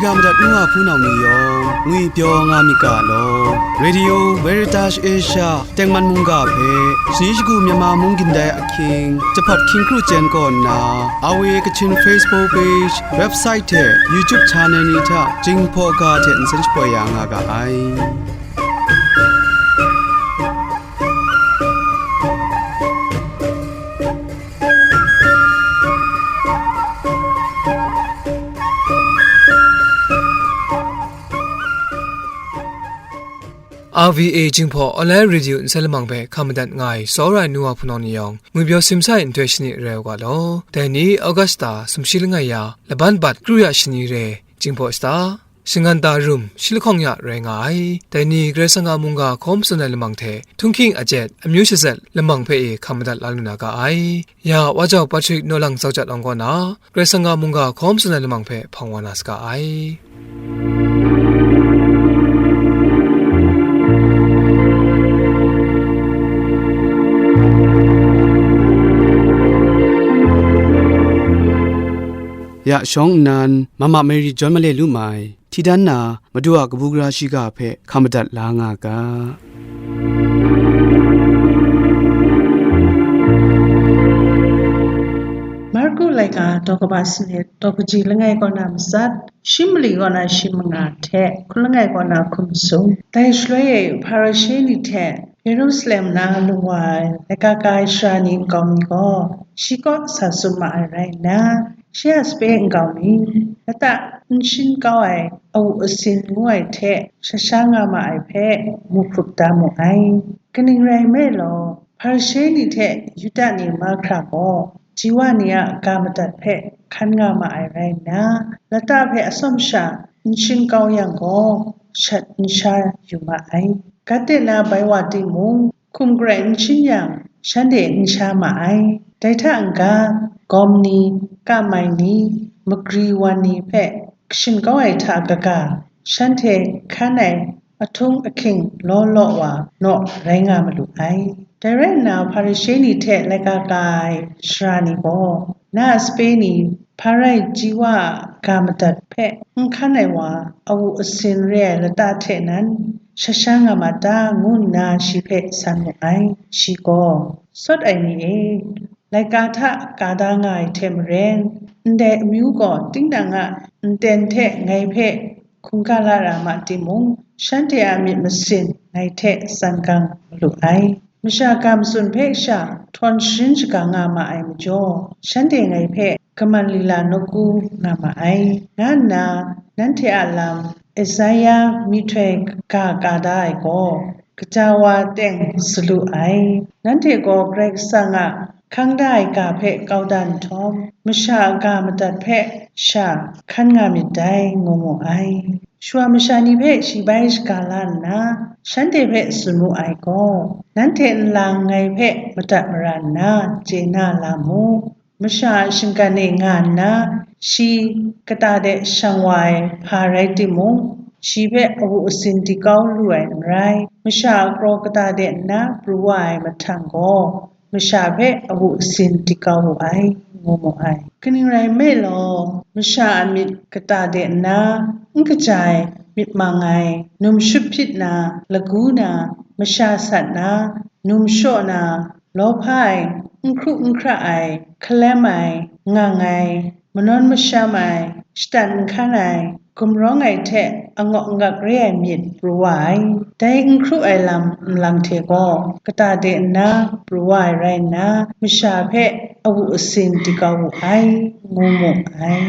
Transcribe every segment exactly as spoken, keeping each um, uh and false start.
Ya madat nu wa hpunau ni yawng ngwipyaw nga myit ga law. Radio Veritas Asia tengman mungga hpe shani shagu Myanmar mung gindai ahkying jahpat hkying kru chyen kaw nna, A W A Kachin Facebook page, website hte YouTube channel ni hta Jinghpaw ga hte nsen shapoi ya nga ga ai. R V A Jinghpaw Online Radio nsen lamang hpe hkam madat nga ai tsawra ai nu wa hpunau ni yawng, ngwipyaw simsa ai nhtoi shani rai u ga law. Dai ni Augusta sumshi langai ya, laban bat kru ya shani re, Jinghpaw shata, shingan da rum shi lahkawng ya rai nga ai. Dai ni Karai Kasang a mungga hkawm tsun ai lamang hte, htunghking ajet, amyu shazet lamang hpe e hkam madat la lu na ga ai. Ya Wa Jau Patrick Naw Lang Tsau Jat Awng kaw na, Karai Kasang a mungga hkawm tsun ai lamang hpe hpang wa na saga ai. Ya shawng nnan, Mama Mary John Malay Lumai, hti dan na, Madu a kabu gara shiga hpe hkam madat la nga ga. Marku laika daw kaba sanit, daw kaji langai kaw na matsat, shi mali kaw na shi manga hte hkun langai kaw na hkum sung. Dai shaloi e Hparishe ni hte Yerusalem na lung wa ai laika ka ai sara ni nkau mi gaw shi kaw sa tsun ma ai rai nna, shi a sape nkau mi, lata n shin kau ai awu asin ngu ai hte shasha nga ma ai hpe mu hkrup da mu ai. Kaning rai nme law, Hparishe ni hte Yuda ni mahkra gaw, ji wa ni a ga madat hpe hkan nga ma ai rai nna, lata hpe atsawm sha n shin kau yang gaw, shat n sha yu ma ai. Gat de na bai wa timung, hkum garai n shin yang, shanhte n sha ma ai. Dai hta n-ga, gawm ni, kamai ni, magri wan ni hpe kashin kau ai hta kaga, shanhte hkan ai ahtung ahking law law wa naw rai nga malu ai. Dai rai nna, Hparishe ni hte laika ka ai sara ni gaw, na a sape ni, hpa rai ji wa a ga madat hpe n hkan ai wa, awu asin re ai lata hte nan shasha nga ma ta, ngu nna shi hpe san mu ai. Shi gaw, Sawt ai ni e, laika hta ka da nga ai hte maren, ndai amyu gaw tinang a nten hte ngai hpe hkungga la ra ma timung, shanhte a myit masin ngai hte tsan gang malu ai. Masha ga matsun hpe sha htawn sharin shaga nga ma ai majaw, shanhte ngai hpe kaman lila nawku nga ma ai, nga nna nanhte a lam Esaia myihtoi ga ka da ai gaw, kaja wa teng salu ai. Nanhte gaw Karai Kasang a hkang da ai ga hpe kau da nhtawm, masha a ga madat hpe sha hkan nga myit dai, ngu mu ai. Shawa masha ni hpe shi bai shaga la nna, shanhte hpe tsun mu ai gaw, nanhte nlang ngai hpe madat mara nna, chye na la mu. Masha a shinggan e nga nna, shi kata de shang wa ai hpa rai timung, shi hpe awu asin di kau lu ai n rai. Masha a kraw kata de nna pru wa ai mahtang gaw, masha hpe awu asin di kau wu ai, ngu mu ai. Kaning rai nme law, masha a myit kata de nna, n kaja ai myit mang ai, num shup hpyit na, lagu na, masha sat na, num shaw na, lawhpa ai, n hkru n hkra ai, hkalem ai, ngang ai, manawn masham ai, shatan nhkan ai, gumrawng ai hte angawk angak re ai myit pru wa ai. Dai n hkru ai lam nlang hte gaw, kata de nna pru wa ai rai nna, masha hpe awu asin di kau wu ai, ngu mu ai.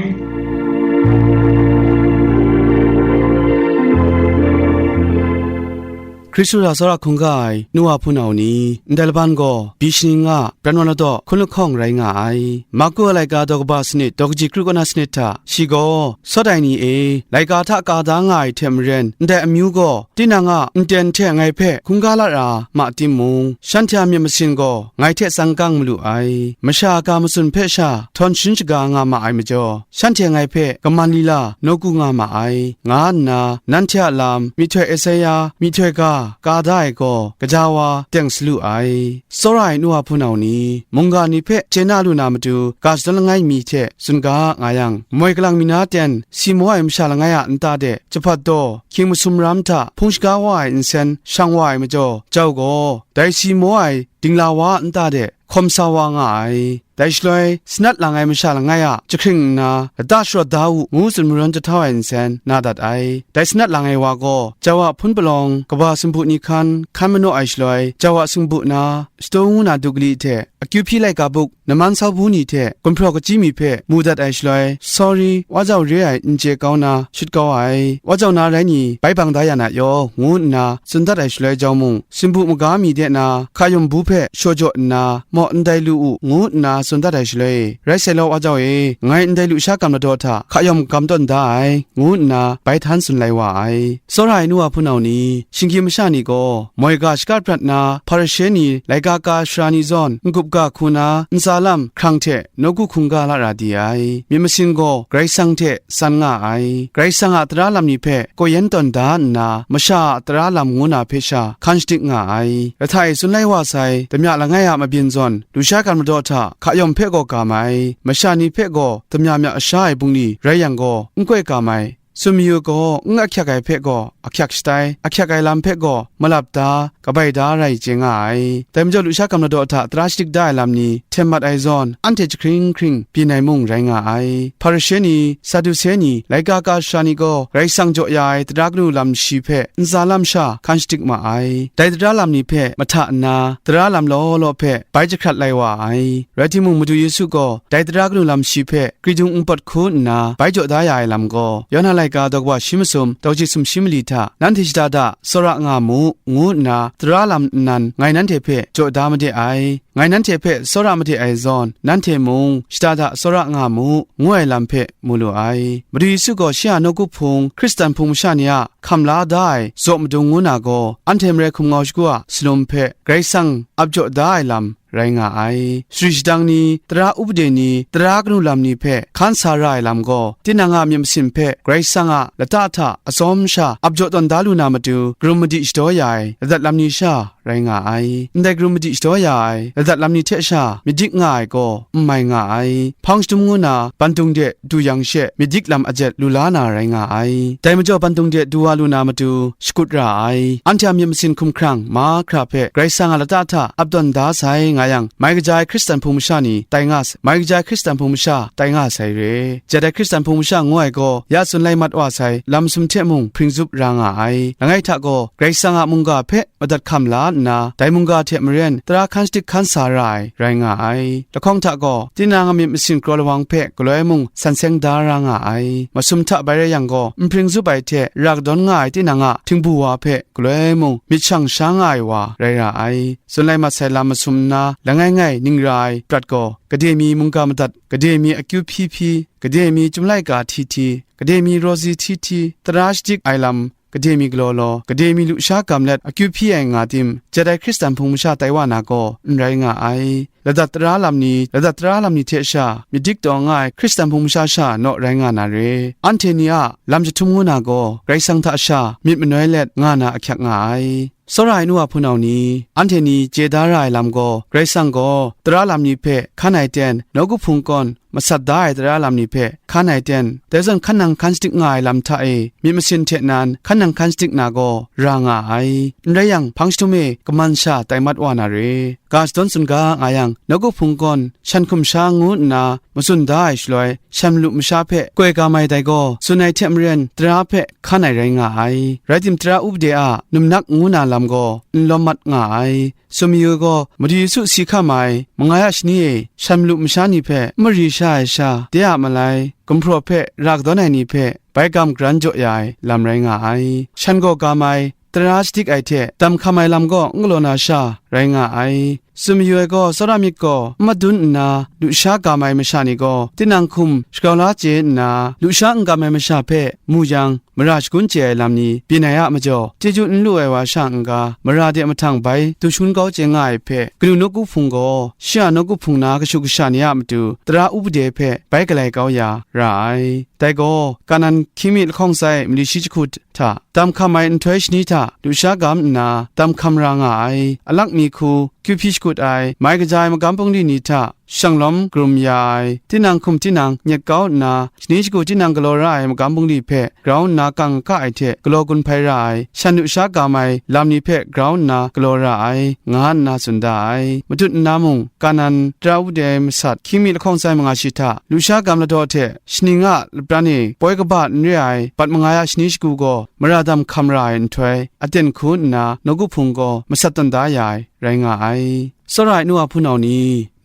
Hkristu hta tsawra hkungga ai nu wa hpunau ni, ndai laban gaw, byi shaning a pran wa ladaw hkun lahkawng rai nga ai. Marku a laika daw kaba sanit, daw kaji kru kaw na sanit hta, shi gaw, Sawt ai ni e, laika hta ka da nga ai hte maren, ndai amyu gaw, tinang a nten hte ngai hpe hkungga la ra ma timung, shanhte a myit masin gaw ngai hte tsang gang malu ai. Masha a ga matsun hpe sha htawn sharin shaga nga ma ai majaw, shanhte ngai hpe kaman lila nawku nga ma ai, nga nna, nanhte a lam, myihtoi Esaia, myihtoi ga, ka da ai gaw, gaja wa teng salu ai. Tsawra ai nu wa hpunau ni, mungga ni hpe chye na lu na matu, ga shadawn langai mi hte tsun ga nga yang, moi galang mi na ten, si maw ai masha langai a nta de, jahpat daw, hkying masum ram hta hpung shaga wa ai nsen shang wa ai majaw, jau gaw, dai si maw ai dingla wa a nta de hkawm sa wa nga ai. Dai shaloi, sanat lang ai masha langai a jahkring nna, lata sharawt da u, ngu tsun marawn jahtau ai nsen na dat ai. Dai sanat lang ai wa gaw, jau a hpun palawng kaba sumpu ni hkan, hkan manaw ai shaloi, jau a singbu na, shadaw ngu na dukli hte, akyu hpyi laika buk, naman sau bu ni hte, gumhpraw kachyi mi hpe mu dat ai shaloi, sawri, wa jau re ai n chye kau na, shut kau ai, wa jau na rai ni, bai bang da ya na yaw, ngu nna tsun dat ai shaloi jau mung, sumpu maga mi de na, hka yawm bu hpe shaw jaw nna, maw ndai lu u, ngu nna tsun dat ai shaloi, rai sai law, wa jau e, ngai ndai lu sha gam ladaw hta hka yawm gam tawn da ai, ngu nna bai htan tsun lai wa ai. Tsawra ai nu wa hpunau ni, shinggyim masha ni gaw, moi ga shaka prat na, Hparishe ni, laika ka sara ni zawn, n-gup ga hku na, ntsa lam hkrang hte nawku hkungga la ra di ai. Myit masin gaw Karai Kasang hte san nga ai. Karai Kasang a tara lam ni hpe kaw yan tawn da nna, masha a tara lam ngu na hpe sha hkan shadik nga ai. Lahta e tsun lai wa sai, damya langai a mabyin zawn, lu sha gam ladaw hta hka yawm hpe gaw gam ai. Masha ni hpe gaw damya mya sha ai bungli rai yang gaw, n koi gam ai. Sumyu gaw n ahkyak ai hpe gaw ahkyak shatai, ahkyak ai lam hpe gaw malap da, kabai da rai chye nga ai. Dai majaw, lu sha gam ladaw hta tara shadik da ai lam ni hten mat ai zawn, anhte jahkring hkring byin ai mung rai nga ai. Hparishe ni, Sadusi ni, laika ka sara ni gaw Karai Kasang jaw ya ai tara kanu lam shi hpe ntsa lam sha hkan shadik ma ai. Dai tara lam ni hpe mahta nna, tara lam law law hpe bai jahkrat lai wa ai. Rai timung, Madu Yesu gaw dai tara kanu lam shi hpe kridung npawt hku nna bai jaw da ya ai lam gaw, Yawhan a laika daw kaba shi masum, daw shi sumshi mali hta, nanhte shada da tsawra nga mu, ngu nna tara lam nnan ngai nanhte hpe jaw da made ai. Ngai nanhte hpe tsawra made ai zawn, nanhte mung shada da tsawra nga mu, ngu ai lam hpe mu lu ai. Madu Yesu gaw shi a nawku hpung, Hkristan hpung masha ni a hkam la da ai zaw madung ngu na gaw, anhte marai hkum ngau shagu a salum hpe Karai Kasang ap jaw da ai lam rai nga ai. Sari shadang ni, tara upade ni, tara kanu lam ni hpe hkan sa ra ai lam gaw, tinang a myit masin hpe Karai Kasang a lata hta atsawm sha ap jaw tawn da lu na matu, karum madi shadaw ya ai ladat lam ni sha rai nga ai. Ndai karum madi shadaw ya ai ladat lam ni hte sha myit dik nga ai gaw n mai nga ai. Hpang shadum ngu na bantung de du yang she, myit dik lam ajet lu la na rai nga ai. Dai majaw, bantung de du wa lu na matu, shakut ra ai. Anhte a myit masin hkumhkrang mahkra hpe Karai Kasang a lata hta ap tawn da sai nga yang, mai kaja ai Hkristan hpung masha ni tai nga s-, mai kaja ai Hkristan hpung masha tai nga sai re. Jat ai Hkristan hpung masha ngu ai gaw, ya tsun lai mat wa sai lam masum hte mung hpring zup ra nga ai. Langai hta gaw, Karai Kasang a mungga hpe madat hkam la nna, dai mungga hte maren tara hkan shadik hkan sa ra ai rai nga ai. Lahkawng hta gaw, tinang a myit masin kraw lawang hpe galoi mung san seng da ra nga ai. Masum hta bai rai yang gaw, nhpring zup ai hte ra kadawn nga ai tinang a htingbu wa hpe galoi mung myit shang sha nga ai wa rai ra ai. Tsun lai mat sai lam masum nna, langai ngai ning ra ai prat gaw, gade mi mungga madat, gade mi akyu hpyi hpyi, gade mi chyum laika hti hti, gade mi rawzi hti hti, tara shadik ai lam, gade mi galaw law, gade mi lusha gam let akyu hpyi ai nga tim, jat ai Hkristan hpung masha tai wa na gaw n rai nga ai. Ladat tara lam ni, ladat tara lam ni hte sha myit dik taw nga ai Hkristan hpung masha sha naw rai nga na re. Anhte ni a lam jahtum ngu na gaw, Karai Kasang hta sha myit manoi let nga na ahkyak nga ai. Tsawra ai nu wa hpunau ni, anhte ni chye da ra ai lam gaw, Karai Kasang gaw tara lam ni hpe hkan ai ten, nawku hpung kawn masat da ai tara lam ni hpe hkan ai ten, dai zawn hkan nang hkan shadik nga ai lam hta e myit masin hte nan hkan nang hkan shadik na gaw ra nga ai. N rai yang, hpang jahtum e kaman sha tai mat wa na re. Ga shadawn tsun ga nga yang, nawku hpung kawn shan hkum sha ngu nna matsun da ai shaloi, shan malu masha hpe koi ga mai dai gaw, tsun ai hte maren tara hpe hkan ai rai nga ai. Rai tim, tara upade a numnak ngu na lam gaw n lawm mat nga ai. Sumyu gaw Madu Yesu si hkam ai manga ya shani e shan malu masha ni hpe n mari sha ai sha, de a malai, gumhpraw hpe ra kadawn ai ni hpe bai gam garan jaw ya ai lam rai nga ai. Shan gaw gam ai, tara shadik ai hte dam hkam ai lam gaw n galaw na sha rai nga ai. Tsun mayu ai gaw, tsawra myit gaw n madun nna, lusha gam ai masha ni gaw, tinang hkum shagrau la chye nna, lusha n gam ai masha hpe mu yang, mara shagun chye ai lam ni byin ai a majaw, chyeju n lu ai wa sha n-ga, mara de mahtang bai du shangun kau chye nga ai hpe, kanu nawku hpung gaw, shi a nawku hpung na kashu kasha ni a matu, tara upade hpe bai galai kau ya ra ai. Dai gaw, Kanan hkying mi lahkawng tsai mali shi jahku hta, dam hkam ai nhtoi shani hta lusha gam nna, dam hkam ra nga ai. Alak mi hku, kyu hpyi shakut ai, mai kaja ai magam bungli ni hta, shang lawm karum ya ai, tinang hkum tinang nyet kau nna, shani shagu tinang galaw ra ai magam bungli hpe grau nna kang hka ai hte galaw gun hpai ra ai, shan lusha gam ai lam ni hpe grau nna galaw ra ai, nga nna tsun da ai. Matut nna mung, Kanan tara upade masat hkying mi lahkawng tsai manga shi hta, lusha gam ladaw hte shaning a lapran e poi kaba n re ai, bat mangai a shani shagu gaw mara dam hkam ra ai nhtoi, aten hku nna nawku hpung gaw masat tawn da ya ai, rai nga ai. Tsawra ai nu a hpunau ni,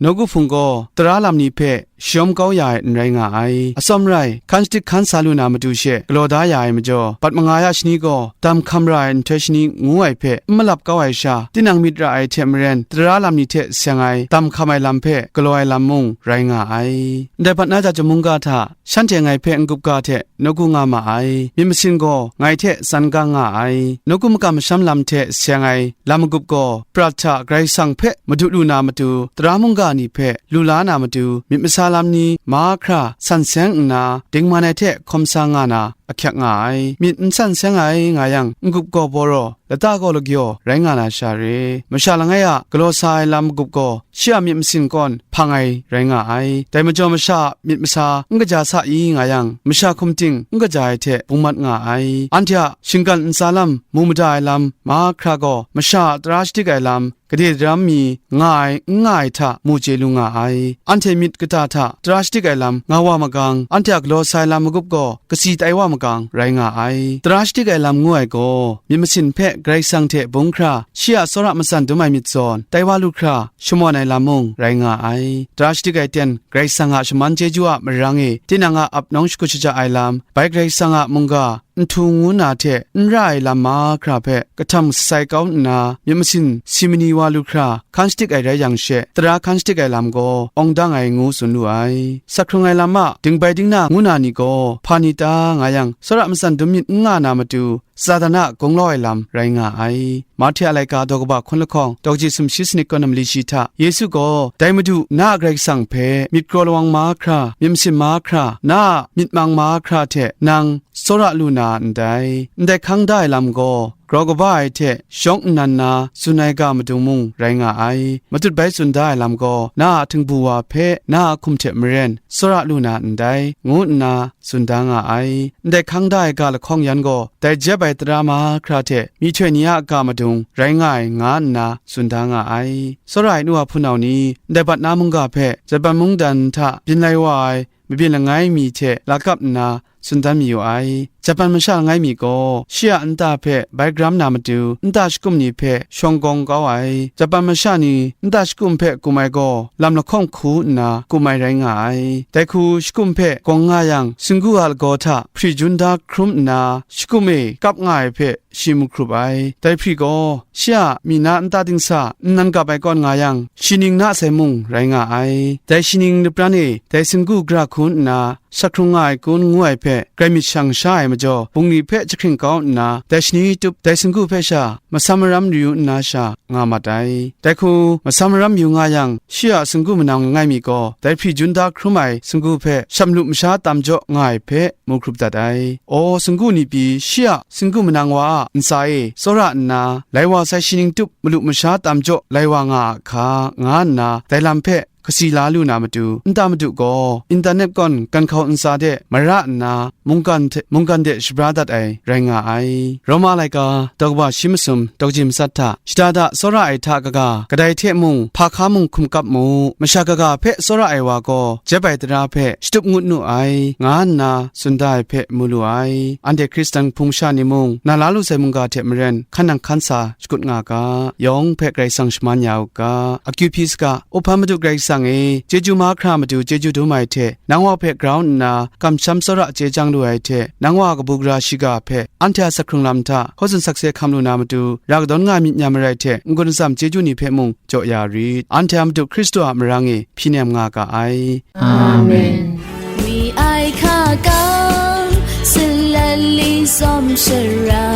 nawku hpung gaw tara lam ni hpe shayawm kau ya ai n rai nga ai. Atsawm rai, hkan shadik hkan sa lu na matu she galaw da ya ai majaw, bat mangai a shani gaw dam hkam ra ai nhtoi shani ngu ai hpe n malap kau ai sha, tinang myit ra ai hte maren, tara lam ni hte seng ai, dam hkam ai lam hpe galaw ai lam mung rai nga ai. Ndai bat na Jahtum mungga hta, shanhte ngai hpe n-gup ga hte nawku nga ma ai. Myit masin gaw ngai hte tsan gang nga ai. Nawku makam masham lam hte seng ai lam magup gaw, prat hta Karai Kasang hpe madu lu na matu, tara mungga ni hpe lu la na matu, myit masa lam ni mahkra san seng nna, dingman ai hte hkawm sa nga na ahkyak nga ai. Myit n san seng ai nga yang, n-gup gaw bawraw, lata gaw lagyaw rai nga na sha re. Masha langai a galaw sa ai lam magup gaw, shi a myit masin kawn hpang ai rai nga ai. Dai majaw masha a myit masa n kaja sa i nga yang, masha hkum ting n kaja ai hte bung mat nga ai. Anhte a shinggan ntsa lam, mu mada ai lam mahkra gaw, masha a tara shadik ai lam, gade daram mi nga ai, n nga ai hta mu chye lu nga ai. Anhte myit kata hta tara shadik ai lam nga wa magang, anhte a galaw sa ai lam magup gaw, kasi tai wa magang rai nga ai. Tara shadik ai lam ngu ai gaw, myit masin hpe Karai Kasang hte bung hkra, shi a tsawra matsan dum ai myit zawn, tai wa lu hkra, shamawn ai lam mung rai nga ai. Tara shadik ai ten, Karai Kasang a shaman chyeju a marang e, tinang a ap nawng shakut shaja ai lam, bai Karai Kasang a mungga, nhtu ngu na hte n ra ai lam mahkra hpe, kahtang sai kau nna, myit masin si mani wa lu hkra, hkan shadik ai rai yang she, tara hkan shadik ai lam gaw, awng dang ai ngu tsun lu ai. Sak hkrung ai lam a, dingbai dingna ngu na ni gaw, hpa ni ta nga yang, tsawra matsan dum myit n nga na matu, Satan a gunglau ai lam rai nga ai. Mahte a laika daw kaba hkun lahkawng, daw kaji sumshi sanit kaw na mali shi hta, Yesu gaw, dai Madu, na a Karai Kasang hpe myit kraw lawang mahkra, myit masin mahkra, na a myit mang mahkra hte nang tsawra lu na ndai. Ndai hkang da ai lam gaw, grau kaba ai hte shawng nnan na tsun ai ga madung mung rai nga ai. Matut bai tsun da ai lam gaw, na a htingbu wa hpe na a hkum hte maren tsawra lu na ndai, ngu nna tsun da nga ai. Ndai hkang da ai ga lahkawng yan gaw, dai jep ai tara mahkra hte myihtoi ni a ga madung rai nga ai, nga nna tsun da nga ai. Tsawra ai nu a hpunau ni, ndai bat na mungga hpe Japan mungdan hta byin lai wa ai, mabyin langai mi hte la kap nna tsun dan mayu ai. Japan masha langai mi gaw, shi a nta hpe bai karam na matu, nta shakum ni hpe shawng gawng kau ai. Japan masha ni nta shakum hpe kum ai gaw, lam lahkawng hku nna kum ai rai nga ai. Dai hku shakum hpe gawng nga yang, singgu a lagaw hta hpri jun da hkrum nna, shakum e kap nga ai hpe shi mu hkrup ai. Dai hpri gaw, shi a myi na nta dingsa nnan gap ai kawn nga yang, shi ning na sai mung rai nga ai. Dai shi ning lapran e, dai singgu gara hku nna, sak hkrung nga ai kun ngu ai hpe, grai myit shang sha ai majaw, bungli hpe jahkring kau nna, dai shani tup, dai singgu hpe sha, masam maram yu nna sha nga mat ai. Dai hku, masam maram yu nga yang, shi a singgu manang langai mi gaw, dai hpri jun da hkrum ai singgu hpe sham lu masha tam jaw nga ai hpe, mu hkrup dat ai. Aw, singgu ni pyi, shi a singgu manang wa a ntsa e tsawra nna, lai wa sai shi ning tup malu masha tam jaw lai wa nga a hka, nga nna, dai lam hpe kasi la lu na matu, nta madu gaw, internet kawn ganhkau ntsa de mara nna, mungkan hte, mungkan de shabra dat ai rai nga ai. Roma laika, daw kaba shi masum, daw kaji matsat hta, shada da tsawra ai hta kaga, kadai hte mung, hpa hka mung hkum kap mu, masha kaga hpe tsawra ai wa gaw, jep ai tara hpe shatup ngut nu ai, nga nna tsun da ai hpe mu lu ai. Anhte Hkristan hpung sha ni mung, na la lu sai mungga hte maren, hkan nang hkan sa shakut nga ga, yawng hpe Karai Kasang shaman ya u ga, akyu hpyi saga, Uhpan Madu Karai Kasang yang e, chyeju mahkra matu chyeju dum ai hte, nang wa hpe grau nna kamsham tsawra chye chyang lu ai hte, nang wa a kabu gara shiga hpe anhte a sak hkrung lam hta hkaw tsun sakse hkam lu na matu, ra kadawn nga myit n-ya marai hte, n-gun atsam chyeju ni hpe mung jaw ya rit. Anhte a Madu Hkristu a marang e hpyi nem nga ga ai. Amen. Wi ai hka kau, salat li tsawm shara,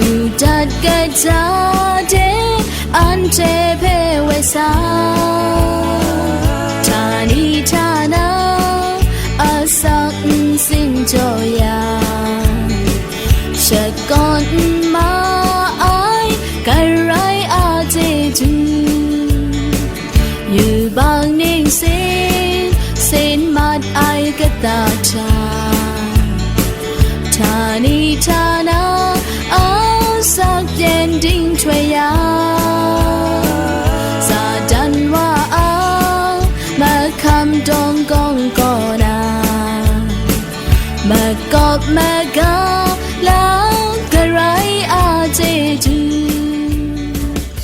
u dat kata de anhte hpe woi sa, htani htana asak nsing jaw yang, shakawn n ma ai Karai a chyeju, yubak ningsin sen mat ai kata hta, htani htana asak byen ding htoi ya, Satan wa a mahkam dawng kawng kaw na, makawp maga lam Karai a chyeju.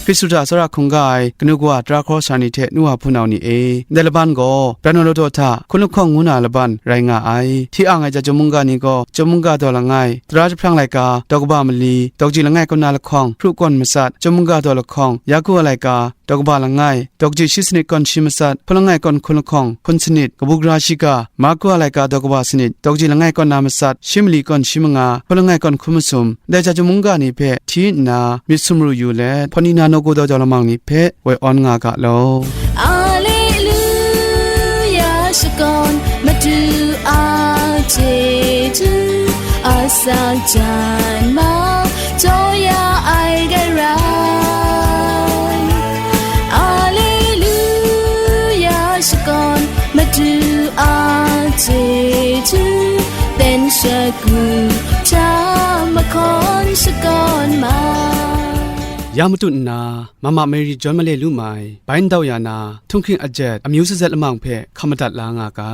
Hkristu hta tsawra hkungga ai kanu kawa tara hkaw sara ni hte nu wa hpunau ni e, ndai laban gaw Brano Lawdaw hta hkun lahkawng ngu na laban rai nga ai. Hti ang ai ja chyum mungga ni gaw, chyum mungga daw langai, tara jahprang laika, daw kaba mali, daw kaji langai kaw na lahkawng, hpru kawn matsat, chyum mungga daw lahkawng, ya ku ai laika, daw kaba langai, daw kaji shi sanit kawn shi matsat, hpun langai kawn hkun lahkawng, hpun sanit, kabu gara shiga, Marku a laika daw kaba sanit, daw kaji langai kawn na matsat, shi mali kawn shi manga, hpun langai kawn hkun masum, dai ja chyum mungga ni hpe hti nna myit sumru yu let, hpawt nina nawku daw jau lamang ni hpe woi awn nga ga law. Alleluia, shakawn Madu a chyeju, asak jan ma, jaw ya ai Karai. Alleluia, shakawn Madu a chyeju, ten shagu hta mahkawn shakawn ma. Ya matut nna, Mama Mary John Male lu mai, bai ndau ya na, htunghkring ajet, amyu sazet lamang hpe hkam madat la nga ga.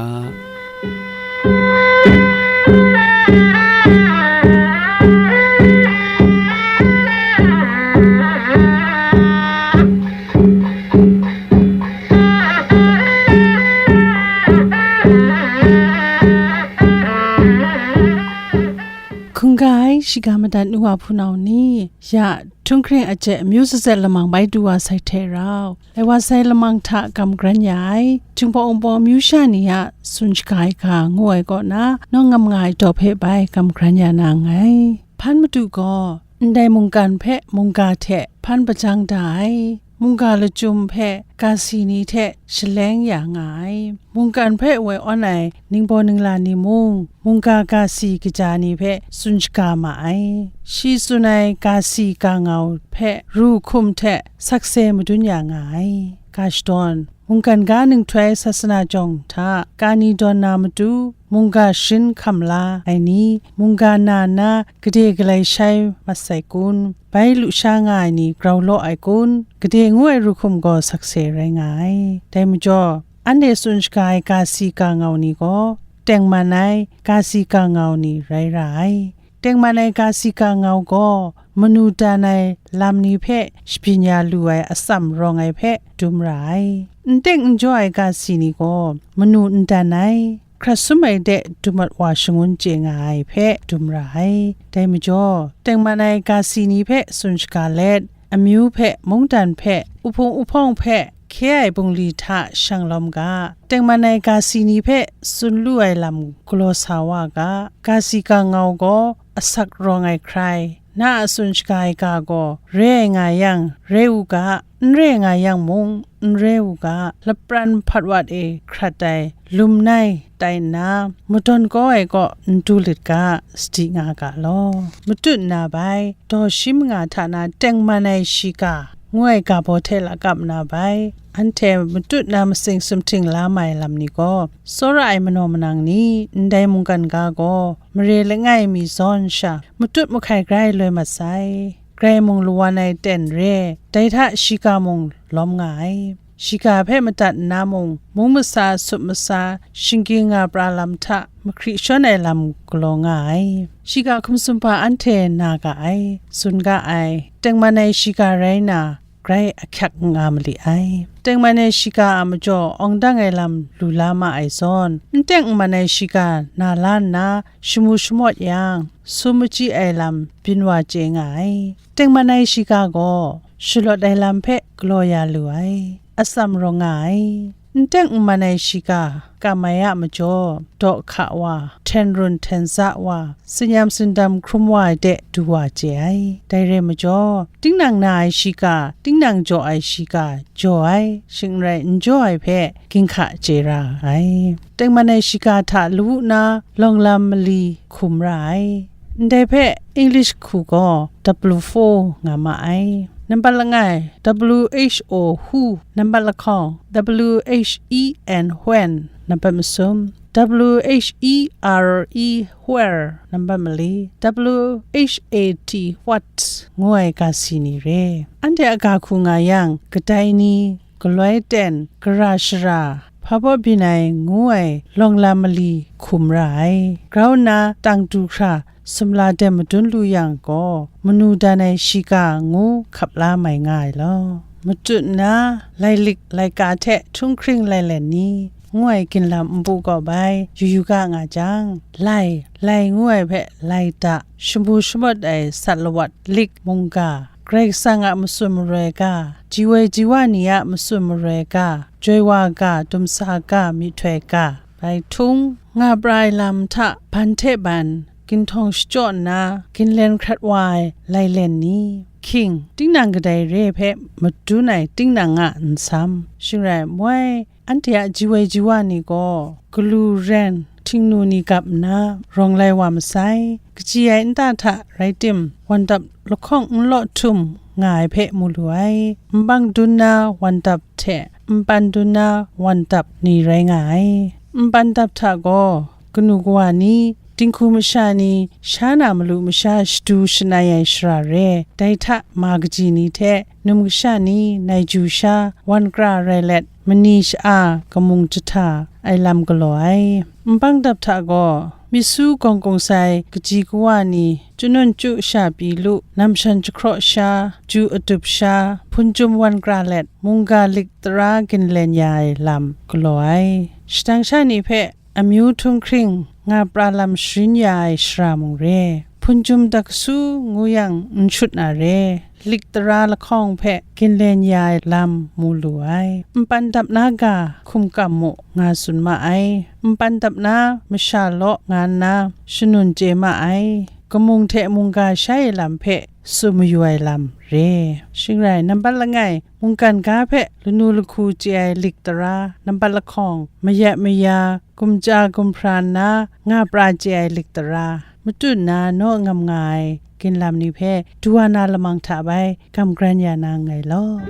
Hkungga ai shiga madat nu wa hpunau ni, ya htunghkring ajet amyu sazet lamang bai du wa sai hte rau, lai wa sai lamang hta kam garan ya ai, Jinghpaw Wunpawng amyu sha ni a tsun shaga ai ga ngu ai kaw na, nawng ngam nga ai daw hpe bai kam garan ya na nngai. Hpan madu gaw, ndai mungkan hpe mungga hte hpan hpajang da ai, mungga lachyum hpe ga si ni hte shaleng ya nga ai, mungkan hpe woi awn ai ningbaw ningla ni mung, mungga ga si kaja ni hpe tsun shaga ma ai. Shi tsun ai ga si ga ngau hpe ru hkum hte sakse madun ya nga ai. Ga shadawn, mungkan ga ninghtoi sasana jawng hta ga ni dawn na matu, mungga sharin hkam la ai ni, mungga na nna gade galai shai mat sai kun, bai lusha nga ai ni grau law ai kun, gade ngu ai ru hkum gaw sakse rai nga ai. Dai majaw, anhte tsun shaga ai ga si ga ngau ni gaw, tengman ai ga si ga ngau ni rai ra ai. Tengman ai ga si ga ngau gaw, manu dan ai lam ni hpe shabyin ya lu ai atsam rawng ai hpe dum ra ai. N teng n jaw ai ga si ni gaw, manu n dan ai, hkrat sum ai de dum mat wa shangun chye nga ai hpe dum ra ai. Dai majaw, tengman ai ga si ni hpe tsun shaga let, amyu hpe, mungdan hpe, uhpung uhpawng hpe, hkye ai bungli hta shang lawm ga, tengman ai ga si ni hpe tsun lu ai lam galaw sa wa ga, ga si ga ngau gaw asak rawng ai hkrai, na a tsun shaga ai ga gaw, re ai nga yang, re u ga, n re nga yang mung, n re u ga, lapran hpat wat e hkrat ai, lum nai tai nna, madawn kau ai kaw n du lit ga, sadi nga ga law. Matut nna bai, daw shi manga hta na tengman ai shiga, ngu ai ga baw hte lakap nna bai, anhte matut na matsing sumhting la mai lam ni gaw, tsawra ai manaw manang ni, ndai mungkan ga gaw, mare langai mi zawn sha, matut mahkai grai loi mat sai. Grai mung lawan ai ten re, dai hta shiga mung lawm nga ai. Shiga hpe madat nna mung, mung masa, sup masa, shinggyim nga pra lam hta mahkri shawn ai lam galaw nga ai. Shiga hkum sumhpa anhte na ga ai, tsun ga ai. Tengman ai shiga rai na, grai ahkyak n nga mali ai. Tengman ai shiga a majaw awng dang ai lam lu la ma ai zawn, n teng n man ai shiga na la nna shamu shamawt yang, sum machyi ai lam byin wa chye nga ai. Tengman ai shiga gaw shalawt ai lam hpe galaw ya lu ai, atsam rawng nga ai. N teng n man ai shiga kam ai a majaw, daw hka wa, hten run hten za wa, sanyam sindam hkrum wa ai de du wa chye ai. Dai rai majaw, tinang na ai shiga, tinang jaw ai shiga jaw ai, shing n rai n jaw ai hpe ginhka chye ra ai. Tengman ai shiga hta lawu na lawng lam mali hkum ra ai. Ndai hpe English hku gaw W four nga ma ai. Nambat langai, W H O, who. Nambat lahkawng, W H E N, when. Nambat masum, W H E R E, where. Nambat mali, W H A T, what, ngu ai ga si ni re. Anhte a ga hku nga yang, kadai ni, galoi ten, gara shara, hpa baw byin ai ngu ai lawng lam mali hkum ra ai. Grau nna tang du hkra sumla dem madun lu yang gaw, manu dan ai shiga ngu hkap la mai nga ai law. Matut nna, lailik laika hte htunghkring lailen ni, ngu ai ginlam npu kaw bai yu yu ga nga jang, lai, lai ngu ai hpe lai da, shamu shamawt ai sat lawat lik mungga, Karai Kasang a matsun maroi ga, ji woi ji wa ni a matsun maroi ga, joi wa ga, dumsa ga, myihtoi ga, bai htung, nga pra ai lam hta ban hte ban, ginhtawng shachyaw nna, ginlen hkrat wa ai lailen ni, hkying, tinang kadai re hpe madun ai tinang a nsam, shing rai moi, anhte a ji woi ji wa ni gaw, galu ren, htingnu ni gap nna, rawng lai wa masai, kaji ai nta hta rai tim, wandap lahkawng n law htum nga ai hpe mu lu ai, nbang dun na wandap hte npan dun na wandap ni rai nga ai. Npan dap hta gaw, kanu kawa ni, dinghku masha ni, sha na malu masha shadu shanai ai shara re, dai hta ma kaji ni hte, num kasha ni, nai ju sha, wan kra rai let, mani sha-a, kamung jahta ai lam galaw ai. Nbang dap hta gaw, myit su gawng gawng sai kaji kawa ni, chyanun chyu sha pyi lu, nam shan jahkraw sha, ju adup sha, hpunjum wan kra let, mungga lik tara ginlen ya ai lam galaw ai. Shadang sha ni hpe amyu htunghkring nga pra lam sharin ya ai shara mung re, hpunjum daksu ngu yang n shut na re, lik tara lahkawng hpe ginlen ya ai lam mu lu ai. Npan dap na ga hkum kam mu, nga tsun ma ai. Npan dap na masha law nga nna shanun chye ma ai. Kamung hte mungga shai ai lam hpe tsun mayu ai lam re. Shing rai, nambat langai, mungkan ga hpe lanu lahku chye ai lik tara, nambat lahkawng, mayat maya, gumja gumhpra nna nga pra chye ai lik tara, matut nna naw ngam nga ai ginlam ni hpe du wa na lamang hta bai gam gran ya na nngai law.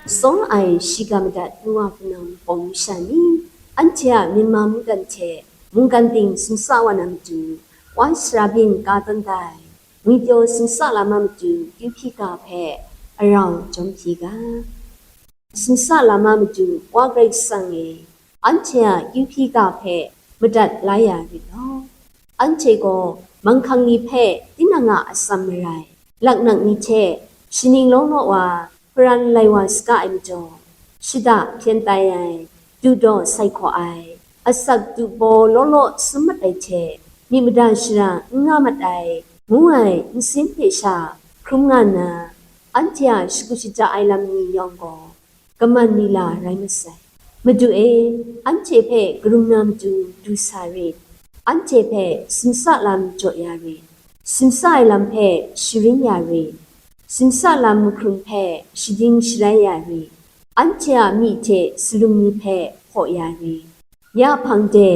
Tsawra ai shiga madat nu wa hpunau pawng masha ni, anhte a myit ma mungkan hte mungkan ting sumsa wa na matu, wa sara byin ka tawn da ai, ngwipyaw sumsa lam a matu kyu hpyi ga hpe arau jawm hpyi ga. Sumsa lam a matu, Wa Karai Kasang e, anhte a kyu hpyi ga hpe madat la ya rit law. Anhte gaw manghkang ni hpe tinang a atsam marai, laknak ni hte shaning law law wa hparan lai wa saga ai majaw, shada hpyen tai ai, dudaw sai hkaw ai, asak dubaw law law sum mat ai hte, myit mada shara n nga mat ai, ngu ai nsin hpe sha hkrum nga nna, anhte a shagu shaja ai lam ni yawng gaw, kaman lila rai masai. Madu e, anhte hpe karung na matu du sa rit, anhte hpe simsa lam jaw ya rit, simsa ai lam hpe sharin ya rit, simsa lam mahkrung hpe shading sharai ya rit, anhte a myi hte salung ni hpe hpaw ya rit. Ya hpang de,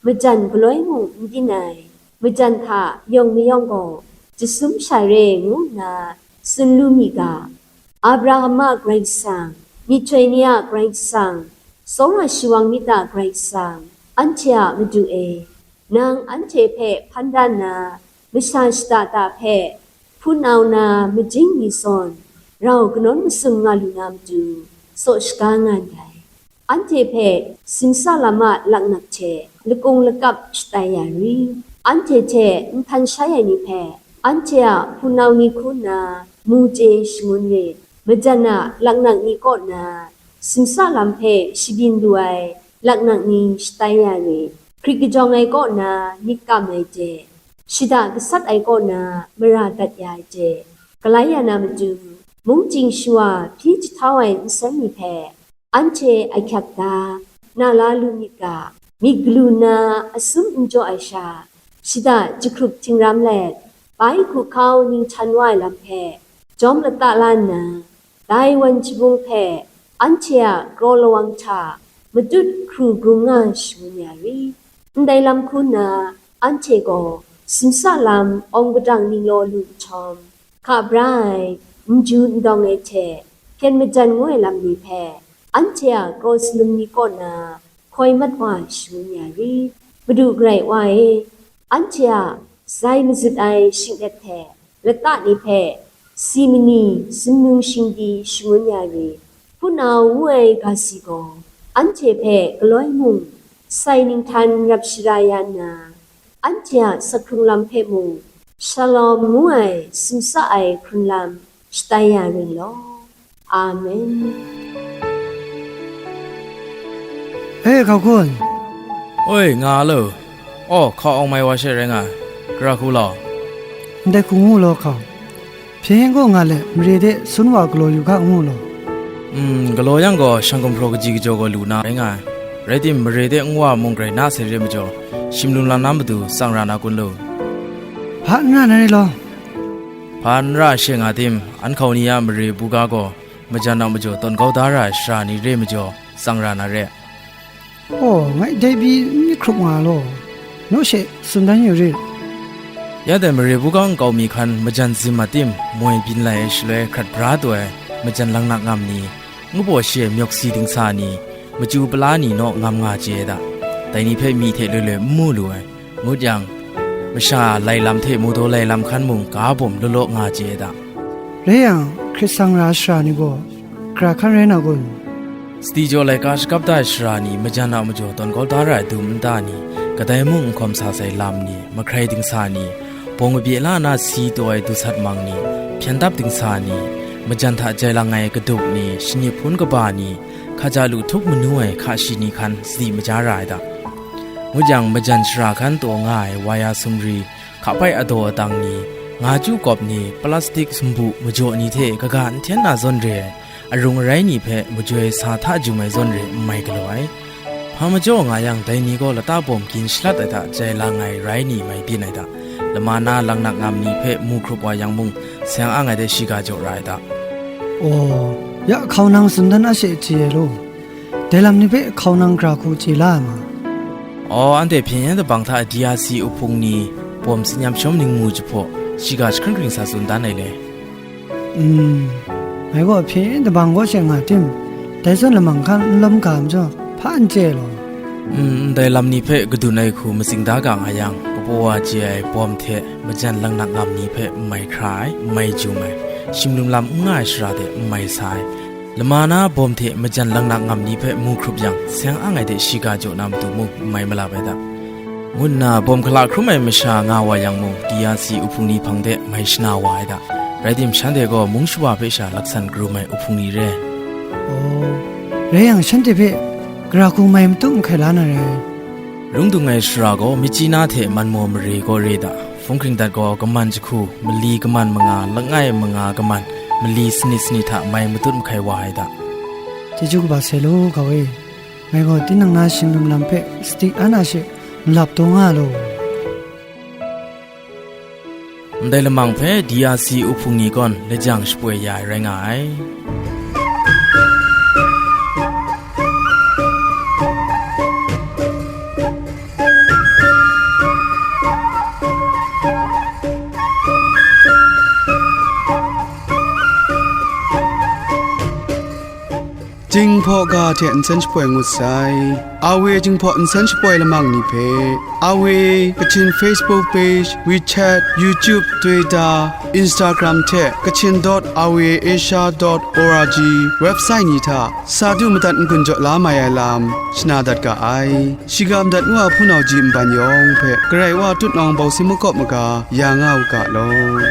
majan galoi mung n byin ai, majan hta yawng mayawng gaw, jasum sha re ngu nna tsun lu mi ga, Abraham a Karai Kasang, myihtoi ni a Karai Kasang, tsawra shawang myit a Karai Kasang, anhte a Madu e, nang anhte hpe hpan da nna, masha shada da hpe, hpunau na majing mi zawn, rau kanawn masum nga lu na matu, tsaw shaga nga ndai. anhte hpe simsa lam a laknak hte lakung lakap shatai ya ri? Anhte hte nhtan shai ai ni hpe, anhte a hpunau ni hku nna mu chye shangun rit. Majan a laknak ni kaw na simsa lam hpe shabyin lu ai laknak ni shatai ya rit. Hkrit kajawng ai kaw na myit kam ai hte, shada gasat ai kaw na mara dat ya ai hte, galai ya na matu, mungchying shawa hpyi jahtau ai nsen ni hpe, anhte ahkyak da na la lu myit ga, myit galu nna asum n jaw ai sha, shada jahkrup htingram let, bai hku hkau ninghtan wa ai lam hpe jawm lata la nna, dai wan jabung hpe anhte a kraw lawang hta matut hkru grung nga shangun ya ri? Ndai lam hku nna anhte gaw simsa lam awng padang ninglaw lu nhtawm, hka bra ai, n ju n dawng ai hte hpyen majan ngu ai lam ni hpe anhte a kraw salum ni kaw na hkoi mat wa shangun ya ri? Madu Karai Wa e, anhte a zai mazut ai shinglet hte lata ni hpe si mani sumnung shingdi shangun ya rit? Hpunau ngu ai ga si gaw, anhte hpe galoi mung sai ninghtan rap shara ya nna, anhte a sakhkrung lam hpe mung, Shalom ngu ai simsa ai hkrun lam shatai ya ring law. Amen. E, hkau kun. Oi, nga lo. Aw, hkau awng mai wa she rai nga ai. Gara hku law. Ndai hku ngu law hkau. Hpyen yen gaw nga let, mare de sun wa galaw yu ga ngu law. Mm, galaw yang gaw, shang gumhpraw kaji kajaw gaw lu na rai nga ai. Rai tim, mare de nwa mung grai na sai re majaw, shim lum lam na matu tsang ra na kun lu? Hpa n ra na re law. Hpa n ra she nga tim, an hkau ni a mare buga gaw, majan a majaw tawn kau da ra ai shara ni re majaw, tsang ra na re. Aw, ngai dai pyi n myit hkrup nga law, naw she tsun dan yu rit. Ya dai mare buga nkau mi hkan majan zim a tim moi byin lai ai shaloi hkrat bra taw ai majan langnak ngam ni, ngu baw shi ai myawk si dingsa ni, machyu pala ni naw ngam nga chye ai da. Dai ni hpe myi hte loi loi n mu lu ai. Ngut yang, masha lai lam hte mu daw lai lam hkan mung ga bawm law law nga chye ai da. Rai yang, hkrit sang ra shara ni gaw, gara hkan rai na kun? Sadi jaw laika shakap da ai shara ni, majan a majaw tawn kau da ra ai dum nta ni, kadai mung n hkawm sa sai lam ni, mahkrai dingsa ni, bawng kabye la na si taw ai dusat mang ni, hpyen dap dingsa ni, majan hta jai lang ai kadup ni, shani hpun kaba ni, hkaja lu htup manu ai hka shi ni hkan sadi maja ra ai da. Ngut yang, majan shara hkan taw nga ai waya sumri, hkapai adaw atang ni, nga chyu kawp ni, plastik sumbu majaw ni hte kaga n hten na zawn re ai, arung arai ni hpe majoi sa hta jum ai zawn re n mai galaw ai. Hpa majaw nga yang, dai ni gaw lata bawm gin shalat ai hta jai lang ai rai ni mai byin ai da. Lama na langnak ngam ni hpe mu hkrup wa yang mung, seng ang ai de shiga jaw ra ai da. Aw, ya hkau nang tsun dan a she chye ai law. Dai lam ni hpe hkau nang gara hku chye la ai ma? Aw, anhte hpyen yen dabang hta D R C uhpung ni bawm tsin yam shawm ning mu jahpaw, shiga jahkring hkring sa tsun dan ai le. Mm, ngai gaw hpyen yen dabang kaw she nga tim, dai zawn lamang hkan n lawm ga majaw, hpa n chye ai law. Mm, ndai lam ni hpe kadun ai hku matsing da ga nga yang, kabaw wa chye ai bawm hte majan langnak ngam ni hpe n mai hkra ai, n mai jum ai, shim lum lam n nga ai shara de n mai sa ai, lama na bawm hte majan langnak ngam ni hpe mu hkrup yang, seng ang ai de shiga jaw na matu mung n mai malap ai da, ngu nna bawm hkala hkrum ai masha nga wa yang mung, D R C uhpung ni hpang de mai shana wa ai da. Rai tim, shanhte gaw mung shawa hpe sha laksan karum ai uhpung ni re. Aw, rai yang, shanhte hpe gara hku mai matu mahkai la na re. Rung dung ai shara gaw Myitkyina hte Manmaw mare gaw re da. Hpung hkring dat gaw kaman jahku, mali kaman manga, langai manga kaman, mali sanit sanit hta mai matut mahkai wa ai da. Chyeju kaba sai law, kau e. Ngai gaw tinang na shing lum lam hpe sadi an a she malap taw nga law. Ndai lamang hpe D R C uhpung ni gawn lajang shapoi ya ai rai nga ai. Jinghpaw ga hte nsen shapoi ngut sai. Awe Jinghpaw nsen shapoi lamang ni hpe, Awe Kachin Facebook page, WeChat, YouTube, Twitter, Instagram hte Kachin dot awe asia dot org website ni hta sa du madat n-gun jaw la mai ai lam shana dat ga ai. Shiga madat nu a hpunau ji nban yawng hpe Karai Wa tutnawng bawsing makawp maga ya nga u ga law.